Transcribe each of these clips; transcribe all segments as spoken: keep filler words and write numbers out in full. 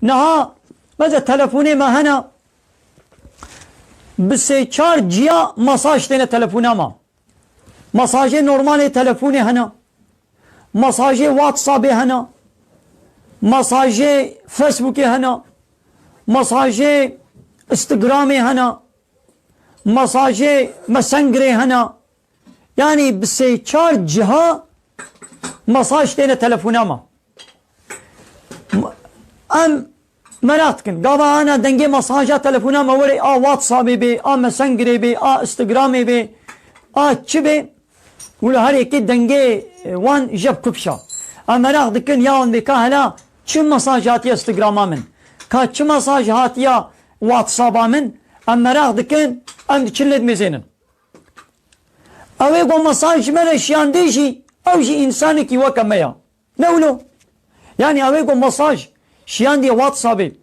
Niha, mesela telefonê me hene, bi sê çar ciya mesaj têne telefona me. Mesajê normalê telefonê hene. Mesajê WhatsAppê hene. Mesajê Facebookê hene. Mesajê Instagramê hene. Mesajê Messengerê hene. Yanî bi sê çar ciha mesaj têne telefona me. Em meraq dikin. Gava ana dengê mesaja telefona me were, a WhatsAppê bê, a Messengerê bê, a Instagramê bê, a çi bê. Wilo her yekê dengê, e, wan jeb kupşa. Em meraq dikin ya wan bê ka hela çi mesaj hatiye Instagrama min. Ka çi mesaj hatiya WhatsAppa min. Em meraq dikin, em diçin lê dimêzênin. Ew ê ku mesaj ji me re şiyandî jî, ew jî însanekî weke me ya. Ne wilo? Yanî ew ê ku mesaj şiyandiye WhatsAppê,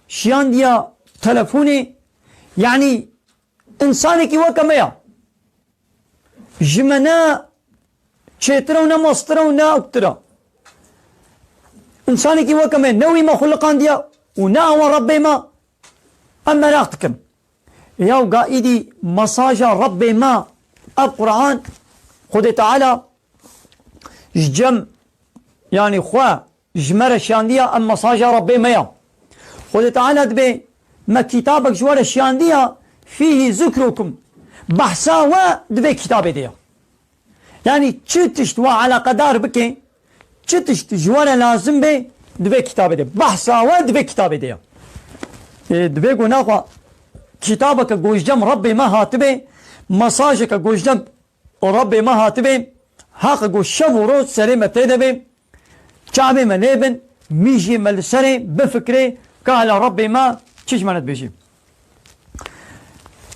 şiyandiye telefonê, yanî însanekî weke me ya. Ji me ne çêtir e û ne mestir e û ne ewktir e. Însanekî weke me, ne wî me xuliqandiye û ne ew e Rebbê me. Em meraq dikin. Ya ga îdî mesaja Rebbê me, ev Quran, Xwedê Teala ji cem, yanî xwe ji me re şiyandiya, ev mesaja Rebbê me ya. Xwedê Teala dibê me kitabek ji we re şiyandiya, fîhî zikrukum. Behsa we di vê kitabê de ya. Yanî çi tişt we eleqedar bike, çi tişt ji we re lazim be, di vê kitabê de. Behsa we di vê kitabê de ya. Ê, di vê gona xwe kitabeke ku ji cem Rebbê me hatibe, mesajeke ku ji cem Rebbê me hatibe, heqe ku şev û roj serê me tê de be, çavê me lê bin, mîjê me li serê bifikirê, ka hela Rebbê me çi ji me re dibêjî.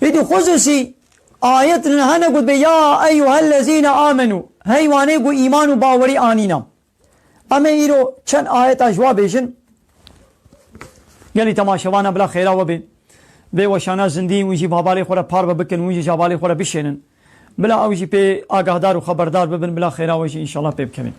Îdî xusûsî ayet niha ne got be, "Ya eyyuhellezîne amenû", hey wanê ku îman û bawerî anîna. Em ê îro çend ayeta ji wa bêjin. Gelî temaşevana bila xêra we bê. Vê weşana zindî, wî jî bi hevalê xwe re parve bikin, wî jî ji hevalê xwe re bişênin. Bila ew jî pê agahdar û xeberdar bibin, bila xêra we jî înşallah pê bikevin.